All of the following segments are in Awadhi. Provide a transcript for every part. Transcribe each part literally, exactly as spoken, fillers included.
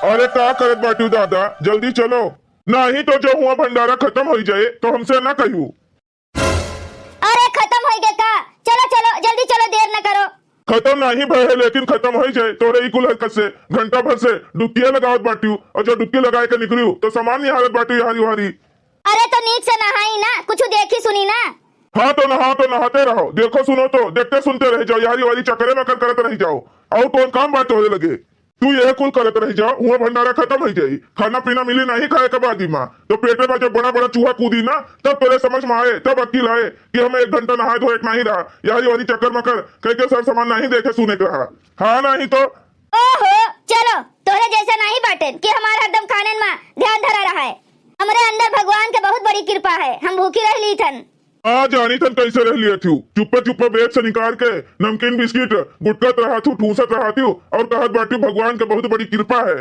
अरे का करत बाटिउ दादा, जल्दी चलो, नाही तो जो हुआ भंडारा खतम होइ जाए तो हमसे ना कहिउ। अरे खतम होइ गए का? चलो चलो जल्दी चलो, देर न करो। खतम नाही भए है, लेकिन खतम होइ जाए तोरे ई कुल हरकत से। घंटा भर से डुबकिया लगावत बाटिउ, और जो डुबकी लगाए के निकलिउ तो सामान निहारत बाटिउ यहारी वहारी। अरे तो नीक से नहाई ना, कुछ देखी सुनी ना। हाँ तो नहा तो नहाते रहो, देखो सुनो तो देखते सुनते रह जाओ, यहारी वहारी चक्करे मकर करत रह जाओ। और कौन काम बात तोहरे लगे? तू यह कुल करत रह जाओ, हुआ भंडारा खतम होइ जाई, खाना पीना मिली नाही खाए के बाद ही माँ। तो पेटे में जब बड़ा बड़ा चूहा कूदी ना, तब तोरे समझ में आए, तब अक्ल आए कि हमें एक घंटा नहाए धोए के नाही रहा, यहारी वहारी चक्कर मकर कह के सर सामान नाही देखे सुने के रहा। हाँ नाही तो। ओहो, चलो, तोहरे जैसे नाही बाटेन कि हमार हरदम खानेन में ध्यान धरा रहा है। हमरे अंदर भगवान के बहुत बड़ी कृपा है, हम भूखी रह ली थन। आ जानी थन कैसे रह लिया थिउ। चुप्पे चुप्पे बैग से निकाल के नमकीन बिस्किट गुटकत रहा थिउ, ठूसत रहा थिउ और कहत बाटिउ भगवान के बहुत बड़ी कृपा है।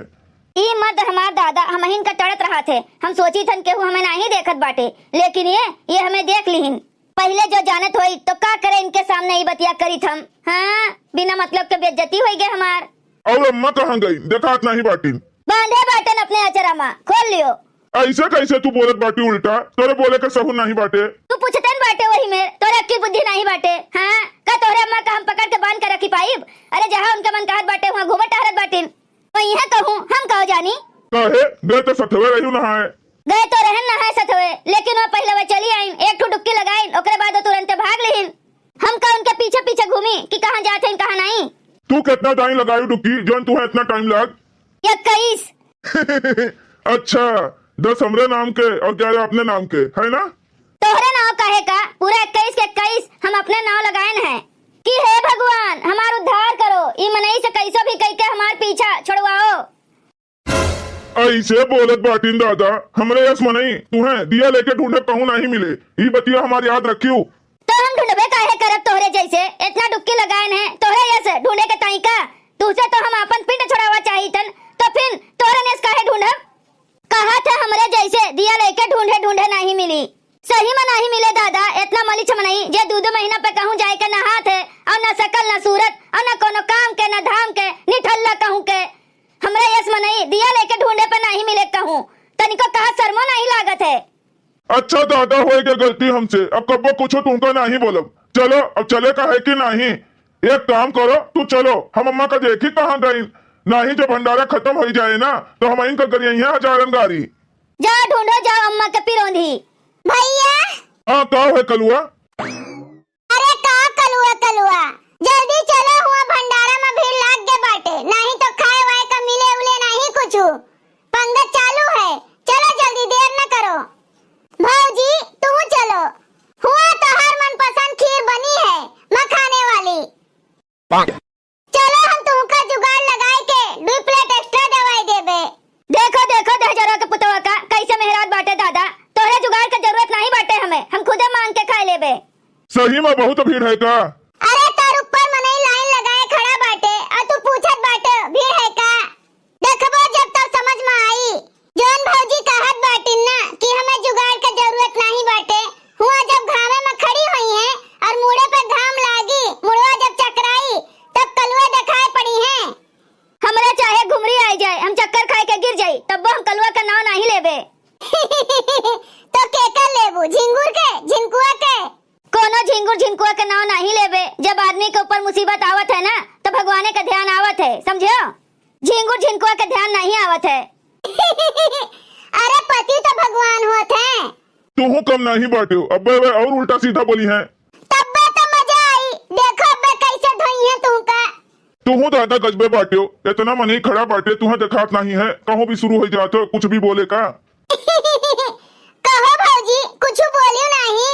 ई मत हमार दादा, हमहिन का टड़त रहा थे। हम सोची थन केहू हमें नाही देखत बाटे, लेकिन ये, ये हमें देख लिहिन। पहिले जो जानत होई तो का करे इनके सामने ई बतिया करी थम। हाँ, बिना मतलब के बेइज्जती होई गए हमार। और अम्मा कहाँ गई? देखात नाही बाटिन। बांधे बाटन अपने अचरा मा, खोल लियो। ऐसे कैसे तू बोलत बाटी उल्टा? तोरे बोले के सहूर नाही बाटे। तू पूछते न बाटे वही में, तोरे अक्की बुद्धि नाही बाटे। हाँ, का तोहरे अम्मा का हम पकड़ के बांध के रखी पाइब? अरे जहाँ उनके मन कहत बाटे, वहाँ घूमत टहरत बाटिन। वही है कहूँ, हम कहो जानी। काहे? गए तो सथवे रही नहाए। गए तो रहन नहाए सथवे, लेकिन वो पहले वे चली आइन, एक ठो डुबकी लगाइन, ओकरे बाद वो तुरंते भाग लेहिन। हम का उनके पीछे पीछे घूमी कि कहाँ जात हैं, कहाँ नहीं? तू कितना टाइम लगायू डुबकी, जौन तू है इतना टाइम लाग? इक्कीस। अच्छा, दस हमरे नाम के और ग्यारह अपने नाम के, है ना? तोहरे नाव काहे का? पूरा इक्कीस के इक्कीस हम अपने नाव लगाएन हैं कि हे भगवान, हमार उद्धार करो, ई मनई से कैसो भी कई के हमार पीछा छुड़वाओ। ऐसे बोलत बाटिन दादा, हमरे यस मनई तुहें दिया लेके ढूंढे कहूँ नहीं मिले, ई बतिया हमार याद रखियो। तो हम ढूंढबे काहे करब तोहरे जैसे? इतना डुबकी लगाएन है, तोहरे यस ढूंढे के ताई का? तुहसे तो हम आपन पिंड छुड़ावा चाहितन, तो फिर तोहरे नेस काहे ढूंढब? कहा था हमरे जैसे दिया लेके ढूंढे ढूंढे नहीं मिली। सही में नहीं मिले दादा, इतना मलिछ मनई जे दू दू महीना पे कहूँ जाए के ना हाथ है, और ना शकल ना सूरत, और ना कोनो काम के ना धाम के, निठल्ला कहूँ के। हमरे यस मनई दिया लेके ढूंढे पे नहीं मिले कहूँ, तनिको कहा शर्मो नहीं लागत है। अच्छा दादा, होए गए गलती हमसे, अब कब्बो कुछो तुमका नहीं बोलब। चलो, अब चले का है कि नहीं? एक काम करो, तू चलो, हम अम्मा का देखी कहाँ गई। नहीं, जब भंडारा खत्म होई जाए ना, तो हम इनका गरिया हजारन गारी। जा ढूंढो, जाओ अम्मा के पिरोंधी। भैया। हाँ, का है कलुआ? अरे का कलुआ, कलुआ, जल्दी चलो, हुआ भंडारा में भीड़ लाग गए बाटे, नहीं तो खाए वाए का मिले उले नहीं कुछ। पंगत चालू है, चलो जल्दी, देर न करो। भौजी, तू चलो, हुआ तोहार मनपसंद खीर बनी है, मखाने वाली। चलो, हम तुमका जुगाड़ लगाए के दुई प्लेट एक्स्ट्रा दवाई देबे। देखो, देखो, दहजरवा के पुतवा का कैसे मेहराज बाटे दादा, तोहरे जुगाड़ के जरूरत नहीं बाटे हमें, हम खुदे मांग के खाए लेबे। सही में बहुत भीड़ है का? अरे, तोर ऊपर मनई लाइन लगाए खड़ा बाटे और तू पूछत बाटे भीड़ है का? देखबो जब तब समझ में आई। जौन भौजी कहत बाटिन ना कि हमें जुगाड़ के जरूरत नहीं बाटे, हुआ जब घामे में खड़ी हुई हैं और मुड़े पे घाम लागी, मुड़वा जब चकराई, तब कलुआ दिखाई पड़ी हैं। हमरा चाहे घुमरी आई जाए, हम चक्कर खाए के गिर जाई, तब्बो हम कलुआ के नाव नहीं लेबे। तो केकर लेबू, झिंगुर के, झिनकुआ के? कोनो झिंगुर झिनकुआ के नाव नहीं लेबे। जब आदमी के ऊपर मुसीबत आवत है ना, तो भगवाने का ध्यान आवत है, समझो? झिंगुर झिनकुआ के ध्यान नहीं आवत है। अरे, पति तो भगवान होत है। तुहू कम नहीं बाटियो, अब्बे वे और उल्टा सीधा बोली हैं। तब्बे तो मजा आई, देखो अब्बे कैसे धोई हैं तुमका। तुहू दादा गजबे बाटियो, इतना मनई खड़ा बाटे, तुहें देखात नहीं है, कहूँ भी शुरू हो जात हो कुछ भी बोले का। कहो भौजी, कुछ बोलियो नहीं।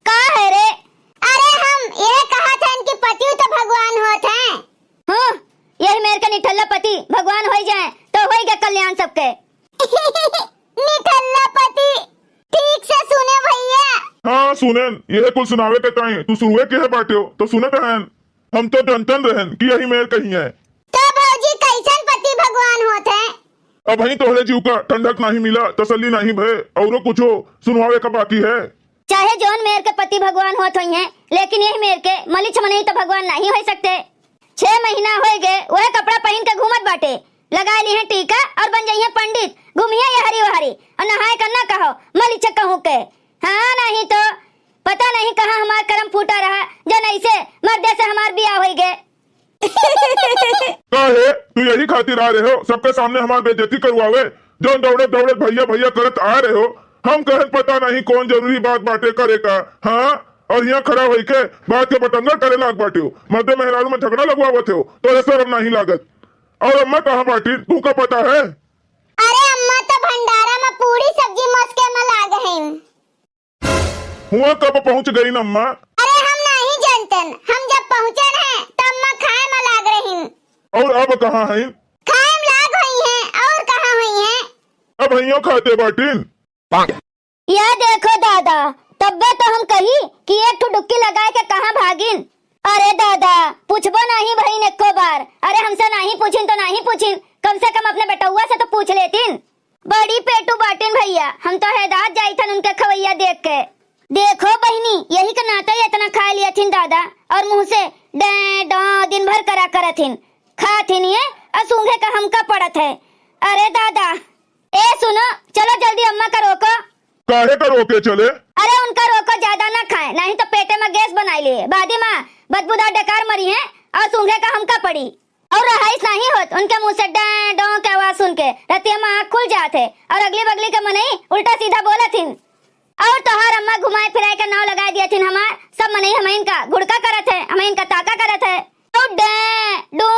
का है रे? अरे हम यह कहा था इनके पति तो भगवान होत हैं। हाँ, यही मेर के निठल्ला पति भगवान होई जाए तो होई गया कल्याण सबके। निठल्ला पति, ठीक से सुने भैया। हाँ सुनेन, यह कुल सुनावे के ताई तू शुरुए के है बाटियो तो सुनत हैं। हम तो डंटन रहन कि यही मेर कहीं है। तो भौजी कैसन पति भगवान होत है? अबहीं तोहरे जीव का ठंडक नहीं मिला, तसल्ली नहीं भय, औरो कुछो सुनवावे का बाकी है? चाहे जौन मेर के पति भगवान होत होई हैं, लेकिन यही मेर के मलिछ मनई तो भगवान नहीं हो सकते। छह महीना होए गए, वह कपड़ा पहन के घूमत बाटे। लगाए लिहे टीका और बन जइहे पंडित, घूमिहे यहरी वहरी और नहाए का ना कहो, मल इच्छा कहूँ के। हाँ, नहीं तो पता नहीं कहाँ हमार करम फूटा रहा, जन ऐसे मर्दे से हमार बियाह होई गे। काहे, तू यही खातिर आ रहे हो, सबके सामने हमार बेइज्जती करवावे? जौन दौड़त दौड़त भैया भैया करत आ रहे हो, हम कहन पता नहीं कौन जरूरी बात बाटे करे का, हाँ? और यहाँ खड़ा होई के बात के बतंगड़ करे लाग बाटे हो, मर्दे मेहरारू में झगड़ा लगवावत हो, तोरे शर्म नहीं लागत? और अम्मा कहाँ बाटी, तू का पता है? अरे अम्मा तो भंडारा में पूरी सब्जी मस्के में लाग हैं। हुआ कब पहुँच गई न अम्मा? अरे हम नहीं जानतन, हम जब पहुँचन है तो अम्मा खाए में लाग रही। और अब कहाँ हैं? खाए में लाग हुई हैं, और कहाँ हुई हैं? अब हइयो खाते बाटिन। या देखो दादा, तब्बे तो हम कही कि एक ठो डुक्की लगाए के कहाँ भागिन। अरे दादा, पूछबो नहीं भइन एको बार। अरे हमसे नहीं पूछिन तो नहीं पूछिन, कम से कम अपने बेटउआ से तो पूछ लेतिन। बड़ी पेटू बाटिन भइया, हम तो हैदात जाइथन उनके खवैया देख के। देखो बहिनी, यही के नाते इतना खाए लियथिन दादा, और मुँह से डै डौ दिन भर करा करथिन, खाथिन ये और सूंघे का हमका पड़त है। अरे दादा, ए सुनो, चलो जल्दी अम्मा का रोको। काहे का रोके चले? अरे उनका रोको, ज्यादा ना खाए, नहीं तो पेटे में गैस बनाई लिए, बादी माँ बदबूदार डकार मरी है और सूंघे का हमका पड़ी। और रहाइश नहीं होत, उनके मुँह से डै डौ के आवाज सुन के रतिया में आँख खुल जात है और अगली बगली के मनई उल्टा सीधा बोलत हिन। और तोहार अम्मा घुमाए फिराए के नाव लगाए दियथिन हमार, सब मनई हमइन का घुड़का करत है, हमइन का ताका करत है। और डै डू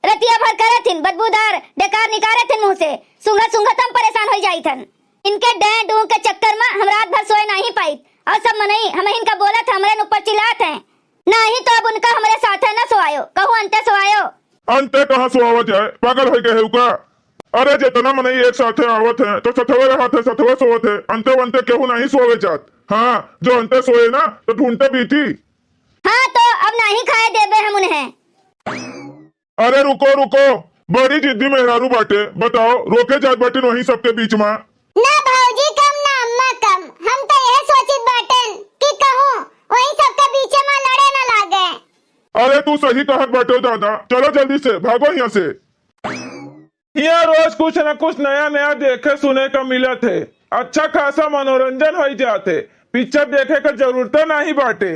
रतिया भर करत हिन, बदबूदार डकार निकारत हिन मुँह से, सूंघत सूंघत हम परेशान हो जाइथन। इनके डै डू के चक्कर में हम रात भर सोए नहीं पाइत और सब मनई हमइन का बोलत है, हमरे ऊपर चिल्लात हैं। नहीं तो अब उनका हमरे साथे न सोआयो, कहूँ अंते सोआयो। अंते कहाँ सोआवा जाए, पागल होई गए है का? अरे जितना मनई एक साथे आवत है तो सथवे रहत है, सथवे सोवत है, अंते वंते केहू नहीं सोवे जात। हाँ, जो अंते सोए ना तो ढूंढते बीती। हाँ तो अब नहीं खाए देबे हम उन्हें। अरे रुको रुको, बड़ी जिद्दी मेहरारू बाटे, बताओ रोके जात बाटिन वहीं सबके बीच में। ना भौजी कम ना अम्मा कम, हम तो यह सोचित बाटेन कि कहूँ वहीं सबके बीच में लड़े ना लागे। अरे तू सही कहत बाटे दादा, चलो जल्दी से भागो यहाँ से। यहाँ रोज कुछ न कुछ नया नया देखे सुने का मिलत है, अच्छा खासा मनोरंजन होई जात है, पिक्चर देखे का जरूरत नहीं बाटे।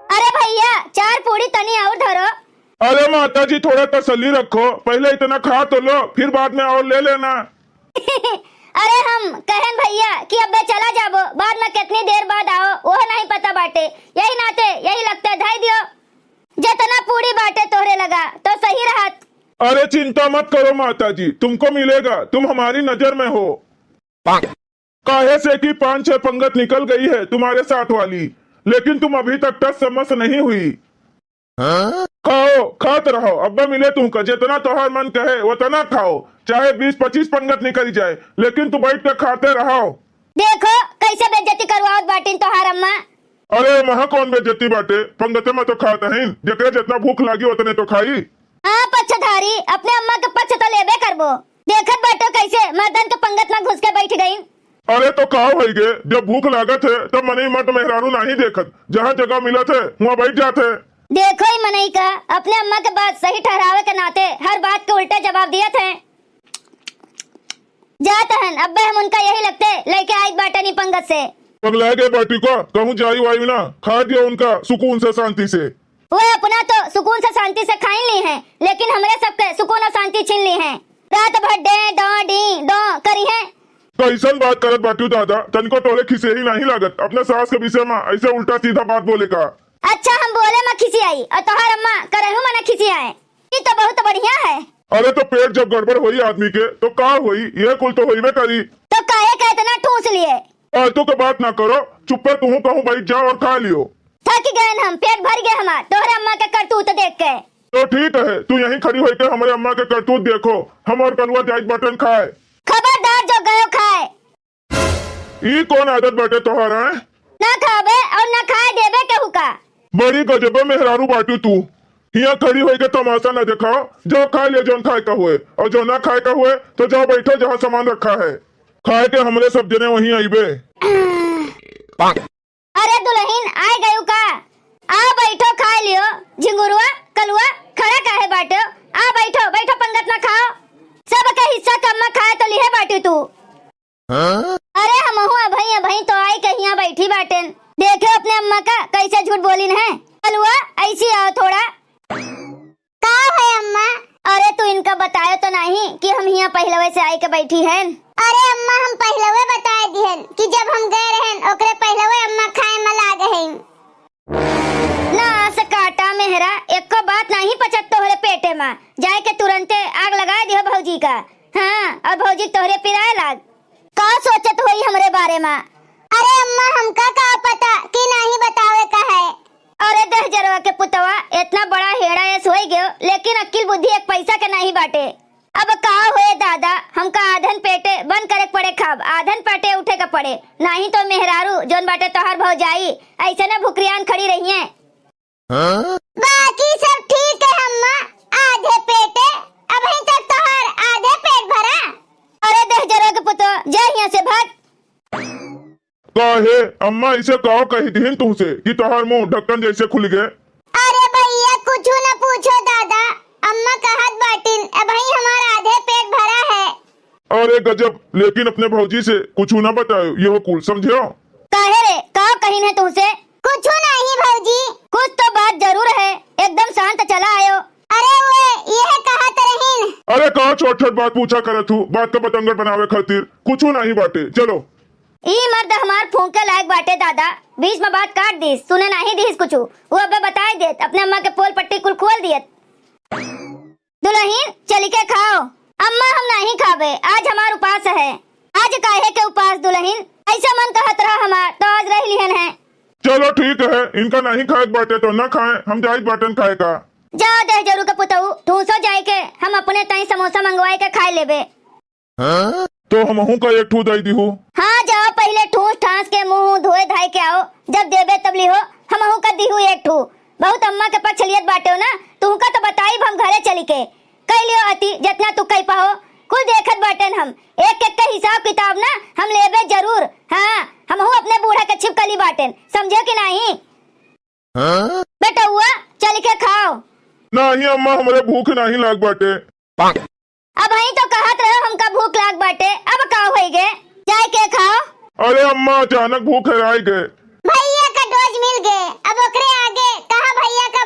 अरे भैया, चार पूड़ी तनी और धरो। अरे माता जी, थोड़ा तसल्ली रखो, पहले इतना खा तो लो, फिर बाद में और ले लेना। अरे हम कहन भैया कि अब्बे चला जाबो, बाद में कितनी देर बाद आओ, वो नहीं पता बाटे। यही नाते, यही लगते धाई दियो। जितना पूड़ी बाटे तोहरे लगा, तो सही रहत। अरे चिंता मत करो माता जी, तुमको मिलेगा, तुम हमारी नजर में हो। काहे से कि पाँच छह पंगत निकल गई है तुम्हारे साथ वाली, लेकिन तुम अभी तक टस से मस नहीं हुई। हाँ? खाओ, खात रहो, अब्बा मिले तुमका, जितना तोहार मन कहे उतना खाओ, चाहे बीस पच्चीस पंगत निकल जाए, लेकिन तू बैठ के खाते रहो। देखो, कैसे बेइज्जती करवावत बाटिन तोहार अम्मा। अरे, वहाँ कौन बेइज्जती बाटे, पंगते में तो खात हईन, जेकरे जितना भूख लागी उतने तो खाई। हाँ पक्षधारी, अपने अम्मा के पक्ष तो लेबे करबो। देखत बाटो कैसे मर्दन के पंगत में घुस के बैठ गईन। अरे तो का होई गे, जब भूख लागत है तब मनई मर्द मेहरारू नहीं देखत, जहाँ जगह मिलत है वहाँ बैठ जात है। देखो ई मनई का, अपने अम्मा के बात सही ठहरावे के नाते हर बात के उल्टा जवाब दियत है। जात हन, अब्बे हम उनका यही लगते लेके आइत बाटे नी पंगत से। पगला गए बाटी का, कहूँ जाई वाई ना, खा दिया उनका सुकून से शांति से। वो अपना तो सुकून से शांति से खाइन ली हैं, लेकिन हमरे सबके सुकून और शांति छीन ली हैं। रात भर डे डो डी डो करी हैं। कैसन बात करत बाटू दादा, तनिको तोले खिसे ही नहीं लागत, अपने सास के विषय में ऐसे उल्टा सीधा बात बोले का। अच्छा हम बोले में खिसियाई और तोहार अम्मा करहू मना खिसियाए, ई तो बहुत बढ़िया है। अरे तो पेट जब गड़बड़ होई आदमी के तो का होई, ये कुल तो होइबे करी। तो काहे का इतना ठूस लिए? फालतू के बात ना करो, चुप्पे तुहू कहूँ बैठ जाओ और खा लियो। थक गए हम, पेट भर गए हमार, तोहरे अम्मा के करतूत देख के। तो ठीक है, तू यहीं खड़ी होके हमरे अम्मा के करतूत देखो, हम और कलुआ जाइत बाटन खाए। खबरदार जो गयो खाए। ई कौन आदत बाटे तोहार, हैं? ना खाबे और ना खाए देबे केहू का। बड़ी गजबे मेहरारू बाटू तू। हियाँ खड़ी होइके तमाशा ना देखाओ, जो खा ले जौन खाए का हुए, और जो ना खाए का हुए तो जाओ बैठो जहाँ सामान रखा है। खाए के हमरे सब जने वहीं आइबे। अरे दुलहिन, आए गयू का? आओ बैठो, खाए लियो। झिंगुरुआ, कलुआ, खड़ा काहे बाटे? आ बैठो, बैठो, पंगत मा खाओ। सबके हिस्सा कम मा खाए तो लिहे बाटी तू। हाँ? अरे हमहू अभई, अभई तो आई के हियाँ बैठी बाटेन। देखे अपने अम्मा का कैसे झूठ बोलिन है। कलुआ, ऐसी आओ थोड़ा। का है अम्मा? अरे तू इनका बतायो तो नहीं कि हम हियाँ पहिलवे से आई के बैठी हैं? अरे अम्मा, हम पहिलवे बताए दिहन कि जब हम गए रहन ओकरे पहिलवे अम्मा खाए मा लाग हैं। नास काटा मेहरा, एको बात नहीं पचत तोहरे पेटे मा। जाए के तुरंते आग लगाए दिहो भौजी का। हाँ, और भौजी तोहरे पिराए लाग। का सोचत होई हमरे बारे मा? अरे अम्मा, हमका का पता कि नहीं बतावे का है। अरे दहजरवा के पुतवा, इतना बड़ा हेड़ा ऐस होई गयो, लेकिन अक्किल बुद्धि एक पैसा के नहीं बाटे। अब का होए दादा, हमका आधन पेटे बन करे के पड़े खाब, आधन पेटे उठे के पड़े, नहीं तो मेहरारू जोन बाटे तोहार भौजाई ऐसे न भुकरियान खड़ी रहिए। हाँ? बाकी सब ठीक है अम्मा, आधे पेटे, अबहीं तक तोहार आधे पेट भरा। अरे दहजरवा के पुतवा, जा हियाँ से भाग। काहे अम्मा, इसे का कही दिहिन तुहसे कि तोहार मुंह ढक्कन जैसे खुल गए? अरे भैया, कुछ न पूछो दादा, अम्मा कहत बाटिन, "अबहीं हमार आधे पेट भरा है।" अरे गजब, लेकिन अपने भौजी से कुछ ना बतायो, यह कुल समझो। काहे रे, का कहिन है तुहसे? कुछ नहीं भौजी। कुछ तो बात जरूर है, एकदम शांत चला आयो। अरे वो यह कहत रहीन। अरे का छोट छोट बात पूछा करत हूँ, बात का बतंगड़ बनावे खातिर कुछ नहीं बाटे, चलो। ई मर्द हमार फूंके लायक बाटे दादा, बीच में बात काट दीस, सुने नाही दीस कुछु। वो अबे बताए देत, अपने अम्मा के पोल पट्टी कुल खोल दियत। दुलहिन, चली के खाओ। अम्मा, हम नाही खाबे, आज हमार उपास है। आज काहे के उपास दुलहिन? ऐसे मन कहत रहा हमार, तो आज रह लिहन है। चलो ठीक है, इनका नहीं खाए के बाटे तो ना खाए, हम जाइत बाटन खाए का। जा दहजरू के पुतऊ, ठूसो जाए के, हम अपने ताई समोसा मंगवाए के खाए लेबे। हाँ? तो हमहू का एक ठू दई दिहू। हाँ, जाओ पहिले ठूस ठास के मुंह धोए धाए के आओ, जब देबे तब लिहो, हमहू का दिहू एक ठू। बहुत अम्मा के पक्ष लियत बाटे हो ना, तुहका तो बताइब हम घरे चली के। कई लियो अति, जितना तू कई पाहो, कुल देखत बाटेन हम। एक एक के हिसाब किताब ना हम लेबे जरूर। हाँ, हमहू अपने बूढ़ा के छिपकली बाटेन, समझे कि नाही? हाँ? बेटउआ, चल के खाओ। नाही अम्मा, हमरे भूख नाही लाग बाटे। अबहीं तो कहत रहो हमका भूख लाग बाटे, अब का होई गे? जाए के खाओ। अरे अम्मा, अचानक भूख हेराई गए। भैया का डोज मिल गए, अब ओकरे आगे कहाँ भैया का